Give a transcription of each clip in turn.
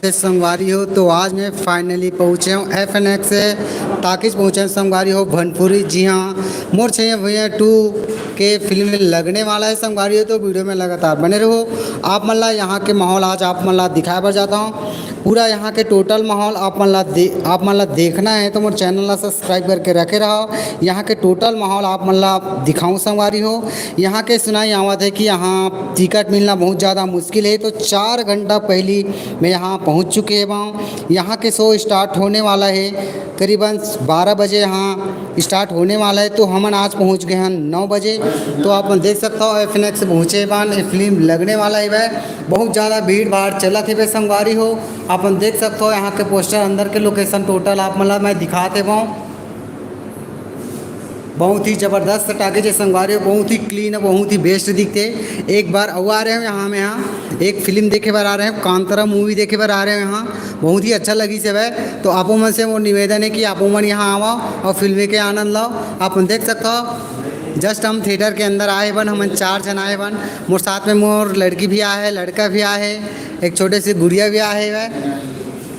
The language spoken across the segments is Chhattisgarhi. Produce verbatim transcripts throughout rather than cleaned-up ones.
संगवारी हो, तो आज मैं finally पहुँचे हूँ F N X से, टाकीज पहुँचे हूँ संगवारी हो, भनपुरी। जी हाँ, मोर छैया भुइयां टू के फिल्म लगने वाला है संगवारी हो, तो वीडियो में लगातार बने रहो। आप मन ला यहाँ के माहौल आज आप मन ला दिखाए बर जाता हूँ। पूरा यहाँ के टोटल माहौल आप मन ला दे-, आप मन ला देखना है तो मोर चैनल ला सब्सक्राइब करके रखे रहो। यहाँ के टोटल माहौल आप मन ला दिखाऊँ संगवारी हो। यहाँ के सुनाई आवत है कि यहाँ टिकट मिलना बहुत ज़्यादा मुश्किल है, तो चार घंटा पहली मैं यहाँ पहुँच चुके हवं। यहाँ के शो स्टार्ट होने वाला है करीबन बारह बजे, यहाँ स्टार्ट होने वाला है। तो हमन आज पहुँच गए हैं नौ बजे। तो आप मन देख सकता हो, F N X पहुँचे बान, ये फिल्म लगने वाला है वह। बहुत ज़्यादा भीड़ भाड़ चलत हे बे संगवारी हो। आप मन देख सकता हो यहाँ के पोस्टर, अंदर के लोकेशन टोटल आप मन ला मैं दिखात हवं। बहुत ही जबरदस्त टाकीज है संगवारी हो, बहुत ही क्लीन है, बहुत ही बेस्ट दिखते। एक बार अउ आ रहे हो यहाँ में, यहाँ एक फिल्म देखे बर आ रहे हो, कांतारा मूवी देखे बर आ रहे हो यहाँ, बहुत ही अच्छा लगी से भाई। तो आपो मन से मोर निवेदन है कि आपो मन यहाँ आवा और फिल्म के आनंद लाओ। आप मन देख सकता हो, जस्ट हम थिएटर के अंदर आए बन, हमन चार झन आए बन, मोर साथ में मोर लड़की भी आए है, लड़का भी आए है, एक छोटे से गुड़िया भी आए है।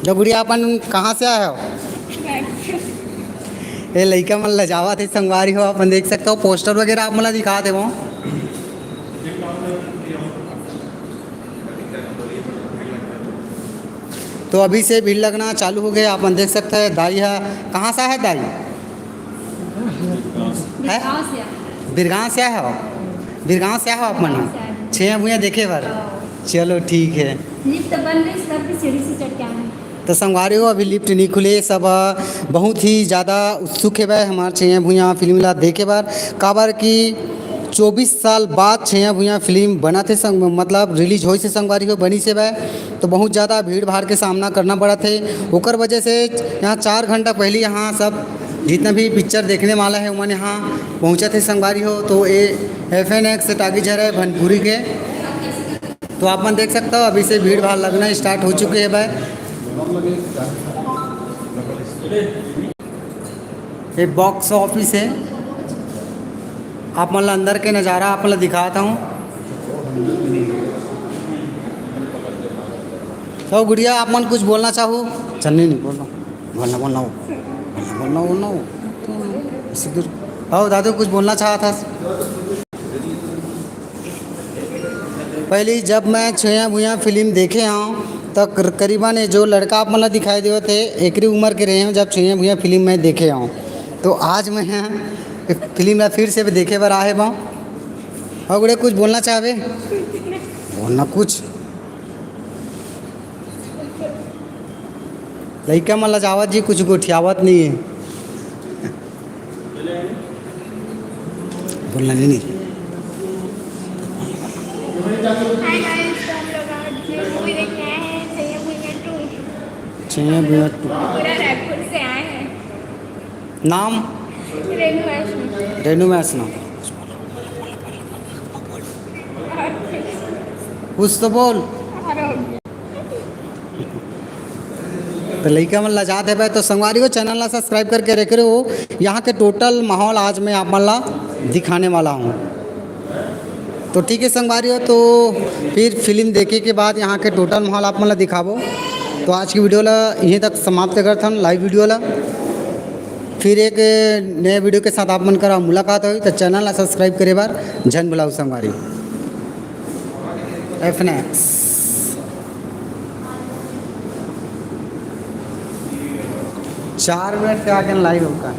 जो गुड़िया, अपन कहाँ से आए हो? ये लइका मन लजावत हे संगवारी हो, अपन देख सकता हो पोस्टर वगैरह आप मन ला दिखात हवं। तो अभी से भीड़ लगना चालू हो गया, आप मन देख सकते हैं। दाई है, कहाँ से है दाई? है? बिरगांव से आए हो? बिरगांव से आए हो आप मन? बिरगांव से आए। छैया भुइयां देखे बर? हाँ। चलो ठीक है। लिफ्ट बंद है, इसलिए अभी सीढ़ी से चढ़ के आए हैं। तो संगवारी हो, अभी लिफ्ट नहीं खुले, सब बहुत ही ज़्यादा उत्सुक है भाई हमार छैया भुइयां फिल्म ला देखे बर, काबर कि चौबीस साल बाद छैया भुइयां फिल्म बनत हे संग, मतलब रिलीज होइस हे संगवारी हो, बनिस हे भाई। तो बहुत ज़्यादा भीड़ भाड़ के सामना करना पड़त हे, ओकर वजह से यहाँ चार घंटा पहले यहाँ सब जितना भी पिक्चर देखने वाला है, उमन यहाँ पहुँचत हे संगवारी हो। तो ये F N X टाकीज हरे भनपुरी के, तो आप मन देख सकता हो, अभी से भीड़ भाड़ लगना स्टार्ट हो चुके हे भाई। ये बॉक्स ऑफिस है, आप मन ला अंदर के नज़ारा आप मन ला दिखाता हूँ। तो गुड़िया, आप मन कुछ बोलना चाहो? चन्नी नहीं बोलना, बोलना, बोलना हो, बोलना, बोलना, बोलना हो। इसी दूर। आओ दादू, कुछ बोलना चाहत हस? पहली जब मैं छैया भुइयां फिल्म देखे हूँ, तो कर-, करीबन ये जो लड़का आप मन ला दिखाई देवत हे, एकरी उम्र के रहे हूँ जब छैया भुइयां फिल्म मैं देखे हूँ। तो आज मैं फिल्म ला फिर से देखे बर आए हूँ। और गुड़े, कुछ बोलना चाहबे? बोलना कुछ। लइका मन लजावत जी, कुछ गोठियावत नहीं है। बोलना नहीं, नहीं। हाय गाइस, तो हम लोग आज मूवी देखने आए हैं, छैया भुइयां टू। छैया भुइयां टू। पूरा रायपुर से आए हैं। नाम? रेनू वैष्णव। रेनू वैष्णव। कुछ तो बोल। तो लइका मन लजात हे भाई, तो संगवारी हो, चैनल ला सब्सक्राइब करके रखे रहो। यहाँ के टोटल माहौल आज मैं आप मन ला दिखाने वाला हूँ। तो ठीक है संगवारी हो, तो फिर फिल्म देखे के बाद यहाँ के टोटल माहौल आप मन ला दिखाबो। तो आज की वीडियो ला यहीं तक समाप्त करथन, लाइव वीडियो ला। फिर एक नए वीडियो के साथ आप मन करा मुलाकात होई, तो चैनल ला सब्सक्राइब करे बर झन भुलाओ संगवारी। F N X। चार मिनट के आगे लाइव होगा।